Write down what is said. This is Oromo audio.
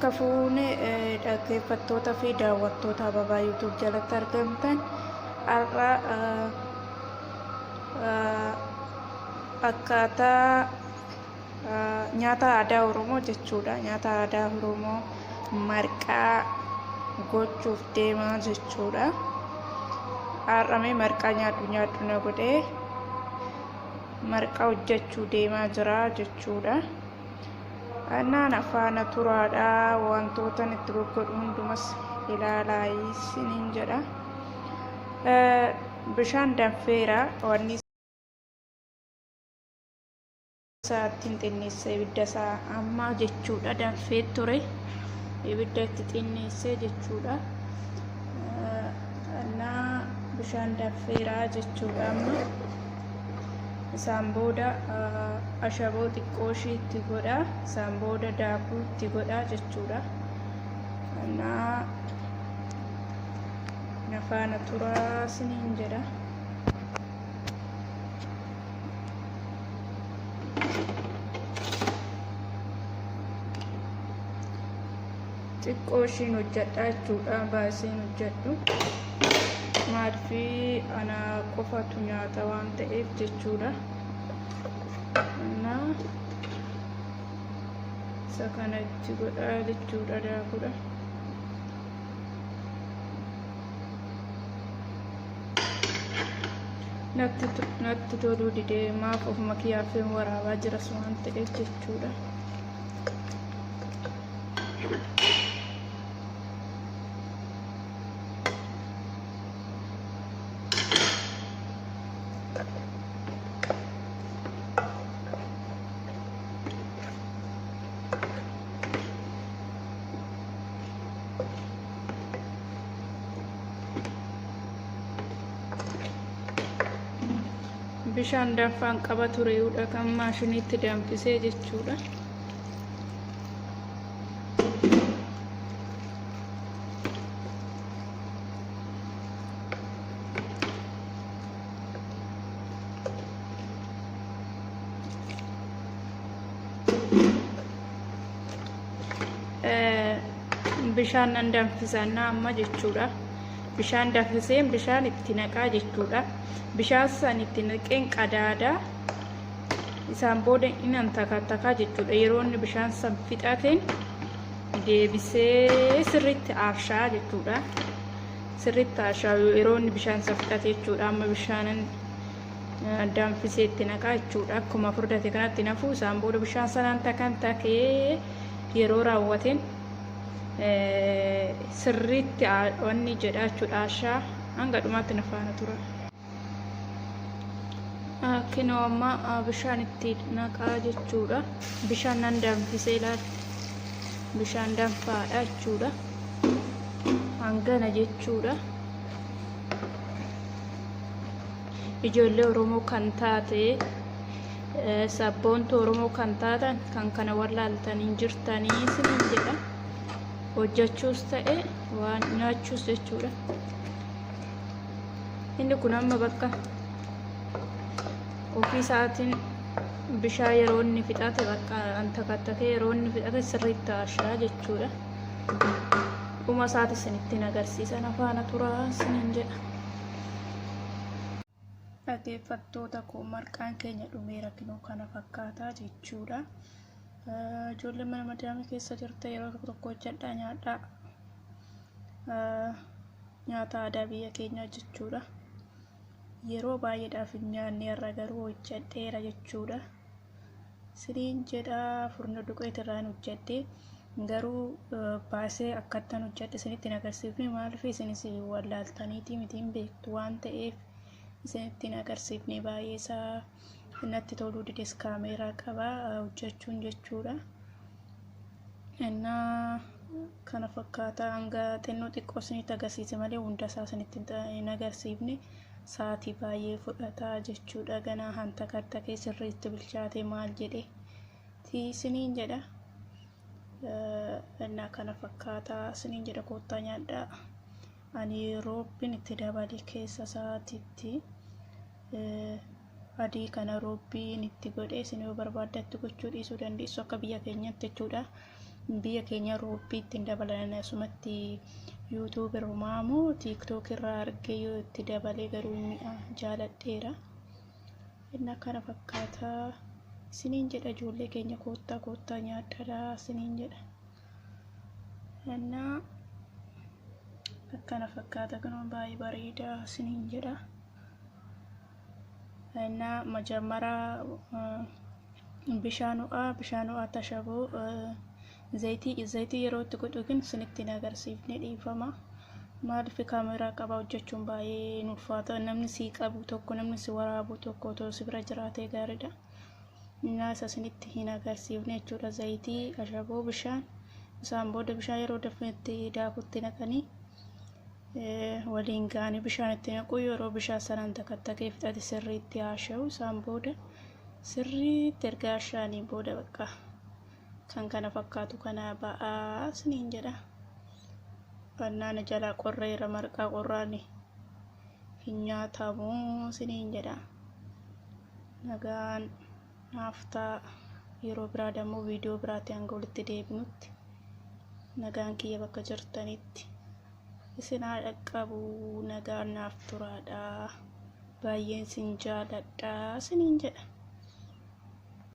Harka fuune dhaggeeffattoota fi daawwattoota Ababaa YouTube jalatti argamtan har'a akkaataa nyaata aadaa Oromoo jechuudha. Nyaata aadaa Oromoo marqaa gochuuf deemaa jechuudha. Har'amee marqaa nyaadhu nyaadhu na godhee marqaa hojjechuu deemaa jira jechuudha. Naan afaana turaadha. Wantoota itti goggodhu hundumas ilaalaa isiniin jedha. Bishaan danfeera. Wanni isaa ittiin xinneessa ibidda isaa amma jechuudha. Danfee ture. Ibidda itti xinneessee jechuudha. Naa bishaan danfeera jechuudha amma. Isaan booda ashaboo xiqqoo ishii itti godha. Isaan booda daakuu itti godha jechuudha. Naa na faana turaa isiniin jedha. Xiqqoo ishiin hojjedha jechuudha. Baay'iseen hojjedhu. Maaliif ana qofatu nyaata waan ta'eef jechuudha. Innaa isa kana itti godhaa jechuudha daakuudha. Natti toluu didee maaf ofuma kiyyaafin waraabaa jiras waan ta'eef jechuudha. Bishaan danfaan qaba tureeyuudha kan maashiniitti danfisee jechuudha. Bishaan nan danfisannaa amma jechuudha. Bishaan danfiseen bishaan itti naqaa jechuudha. Bishaan san itti naqeen qadaadaa isaan booda inan takatakaa jechuudha. Yeroo inni bishaan san fixateen deebisee sirriitti aarshaa jechuudha. Sirriitti aarshaa yeroo inni bishaan san fixate jechuudha. Amma bishaanan danfisee itti naqaa jechuudha. Akkuma furdate kanatti nafuu isaan booda bishaan sanaan takan takee yeroo raawwateen sirriitti wanni jedha jechuudha. Aarshaa hanga dhumaatti na faana tura. Kinoo amma bishaan itti naqaa jechuudha. Bishaan nan danfisee ilaal. Bishaan danfaadha jechuudha. Hangana jechuudha. Ijoollee Oromoo kan taate sabboontuu Oromoo kan taatan kan kana wallaaltanii jirtanii isiniin jedha. Hojjechuus ta'e waan nyaachuus jechuudha. Inni kun amma bakka ofii isaatiin bishaan yeroo inni fixate bakka antakattakee yeroo inni fixate sirriitti haashaa jechuudha. Dhuma isaati isinittiin agarsiisan afaana turaa isiniin jedha. Dhaggeeffattoota koo marqaan keenya dhumeera kinoo kana fakkaataa jechuudha. Ijoolleen mana madaamii keessa jirta yeroo tokko tokko hojjedhaa nyaadhaa. Nyaata aadaa biyya keenyaa jechuudha. Yeroo baay'eedhaaf hin nyaanne har'a garuu hojjedheera jechuudha. Siriin jedha furno duqeet irraan hojjedhe garuu baasee akkattan hojjedhe isinitti hin agarsiifne maaliif isinis wallaaltaniitii miti hin beektu waan ta'eef isinitti hin agarsiifne baay'ee isaa natti toluu dides kaameeraa qaba hojjechuun jechuudha. Innaa kana fakkaata hanga xinnoo xiqqoo isinitti agarsiise malee hunda isaa isinitti hin agarsiifne sa'aatii baay'ee fudhata jechuudha. Ganaa hanta kartakee sirriitti bilchaate maal jedhe isiniin jedha. Innaa kana fakkaata isiniin jedha koottaa nyaadhaa. Ani roobbin itti dabale keessa isaatitti adii kana roobbiin itti godhe isin yoo barbaaddatti gochuu dhiisuu dandeessu akka biyya keenyatti jechuudha. Biyya keenya roobbii ittiin dabalan asumatti YouTube irrumaa moo TikTok irraa argee yoo itti dabalee garuu mi'a jaaladheera. Inni akkana fakkaataa isiniin jedha, ijoollee keenya koottaa koottaa nyaadhaa isiniin jedha. Innaa akkana fakkaata, kunoo baay'ee bareedaa isiniin jedha. Innaa majammaraa bishaan ho'aa, bishaan ho'aa tashaboo, zayitii yeroo itti godhu ግን isinitti hin agarsiifne, dhiifama. Maaliif, kaameraa qabaa hojjechuun baay'ee ulfaata. Namni sii qabu tokko, namni si waraabu tokko otoo si bira jiraatee gaariidha. Innaa isa isinitti hin agarsiifne jechuudha. Zayitii, ashaboo, bishaan, isaan booda bishaan yeroo dafnetti daakutti naqanii waliin ga'anii bishaan itti naqu. Yeroo bishaan sanaan takattakee fixate sirriitti haasha'u. Isaan booda sirriitti erga haasha'anii booda bakka kan kana fakkaatu kana ba'aa isiniin jedha. Fannaana jalaa qorreera, marqaa qorraan hin nyaatamu isiniin jedha. Nagaan naaf ta'a. Yeroo biraa dammoo viidiyoo biraatti hanga walitti deebinutti nagaan kiyya bakka jirtanitti isin haa dhaqqabu. Nagaan naaf turaadha. Baay'een isin jaaladha isiniin jedha.